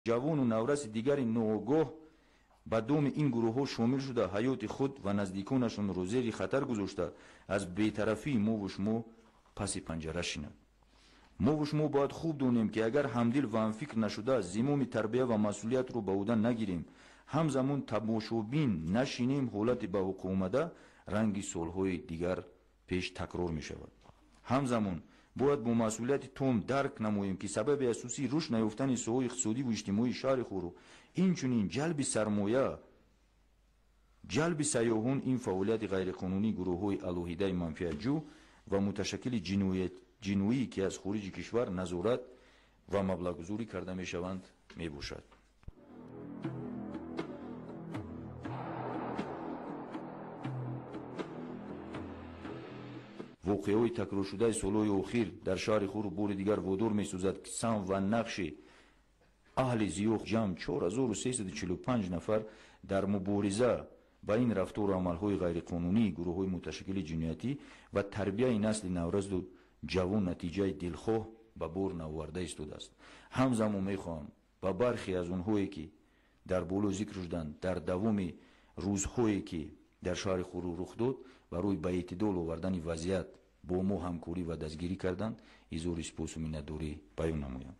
Ҷавону навраси дигари ноогоҳ ба доми ин гурӯҳҳо шомил шуда, ҳаёти худ ва наздиконашонро зери хатар гузошта, аз бетарафии мову шумо паси панҷара шинад. Мову шумо бояд хуб донем, ки агар ҳамдил ва ҳамфикр нашуда, зимоми тарбия ва масъулиятро ба ӯҳда нагирем, ҳамзамон тамошобин нашинем, ҳолати ба вуқӯъ омада ранги солҳои дигар пеш такрор мешавад. Ҳамзамон бояд бо масъулияти том дарк намоем, ки сабаби асосии рушд наёфтани соҳаи иқтисодӣ ва иҷтимоии шаҳри Хоруғ, инчунин ҷалби сармоя, ҷалби сайёҳон, ин фаъолияти ғайриқонунии гурӯҳҳои алоҳидаи манфиатҷӯ ва муташаккили ҷиноӣ, ки аз хориҷи кишвар назорат ва маблағгузорӣ карда мешаванд, мебошад. Воқеаҳои такроршудаи солҳои охир дар шаҳри Хоруғ бори дигар водор месозад, ки сам ва нақши аҳли зиё ҷамъ 4345 нафар дар мубориза ба ин рафтору амалҳои ғайриқонунии гурӯҳҳои муташаккили ҷиноятӣ ва тарбияи насли наврасду ҷавон натиҷаи дилхоҳ ба бор наоварда истодааст. Ҳамзамон мехоҳам ба бархе аз онҳое, ки дар боло зикр шуданд, дар давоми рӯзҳое, ки дар шаҳри Хоруғ рух дод, барои ба эътидол овардани вазъият бо мо ҳамкорӣ ва дастгирӣ карданд, изҳори сипосу миннатдорӣ баён намоям.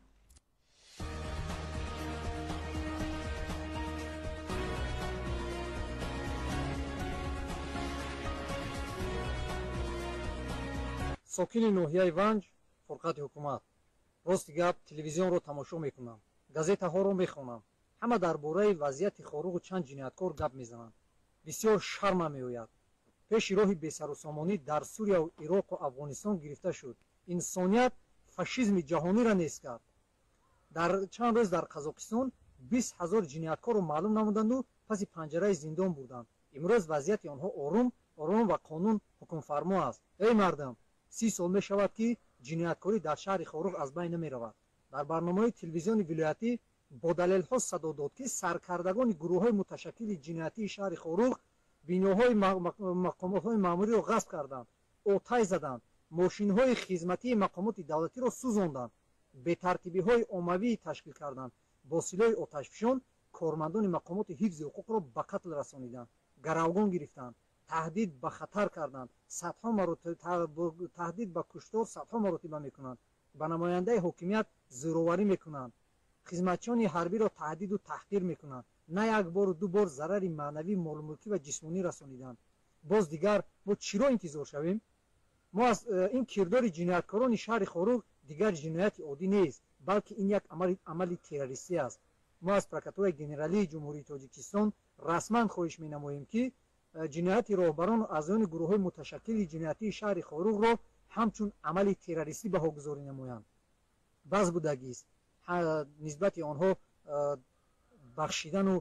Сокини ноҳияи Ванҷ, фурқати ҳукумат. Рости гап, телевизионро тамошо мекунам, газетаҳоро мехонам. Ҳама дар бораи вазъияти Хоруғу чанд ҷинояткор гап мезананд. Бисёр шарма меояд. Пеши роҳи бесарусомонӣ дар Сурияву Ироқу Афғонистон гирифта шуд. Инсоният фашизми ҷаҳониро нест кард. Дар чанд рӯз дар Қазоқистон 20 ҳазор ҷинояткорро маълум намуданду паси панҷараи зиндон бурданд. Имрӯз вазъияти онҳо орум, ором ва қонун ҳукмфармо аст. Эй мардам, 30 сол мешавад, ки ҷинояткорӣ дар шаҳри Хоруғ аз байн намеравад. Дар барномаҳои телевизиони вилоятӣ бо далелҳо садо дод, ки саркардагони гурӯҳҳои муташаккили ҷиноятии шаҳри Хоруғ биноҳои мақомотҳои маъмуриро ғасб карданд, оташ заданд, мошинҳои хизматии мақомоти давлатиро сӯзонданд, бетартибиҳои оммавӣ ташкил карданд, бо силоҳи оташфишон кормандони мақомоти ҳифзи ҳуқуқро ба қатл расониданд, гаравгон гирифтанд, таҳдид ба хатар карданд, садҳо маротиба таҳдид ба куштор садҳо маротиба мекунанд, ба намояндаи ҳокимият зӯроварӣ мекунанд, хизматчиёни ҳарбиро таҳдиду таҳқир мекунанд, на як бору ду бор зарари маънавӣ, молмулкӣ ва ҷисмонӣ расониданд. Боз дигар мо чиро интизор шавем? Мо аз ин кирдори ҷинояткорони шаҳри Хоруғ дигар ҷинояти оддӣ нест, балки ин як амали террористӣ аст. Мо аз прокуратураи генералии Ҷумҳурии Тоҷикистон расман хоҳиш менамоем, ки ҷинояти роҳбарону аъзоёни гурӯҳҳои муташаккили ҷиноятии шаҳри Хоруғро ҳамчун амали террористӣ баҳогузорӣ намоянд. Баъз будагист нисбати онҳо бахшидану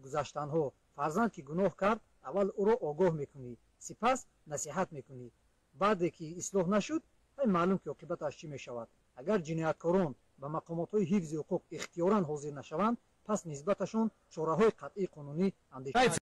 гузаштанҳо. Фарзанд ки гуноҳ кард, аввал ӯро огоҳ мекунӣ, сипас насиҳат мекунӣ. Баъде ки ислоҳ нашуд, маълум ки оқибаташ чӣ мешавад. Агар ҷинояткорон ба мақомотҳои ҳифзи ҳуқуқ ихтиёран ҳозир нашаванд, пас нисбаташон чораҳои қатъии қонунӣ андешида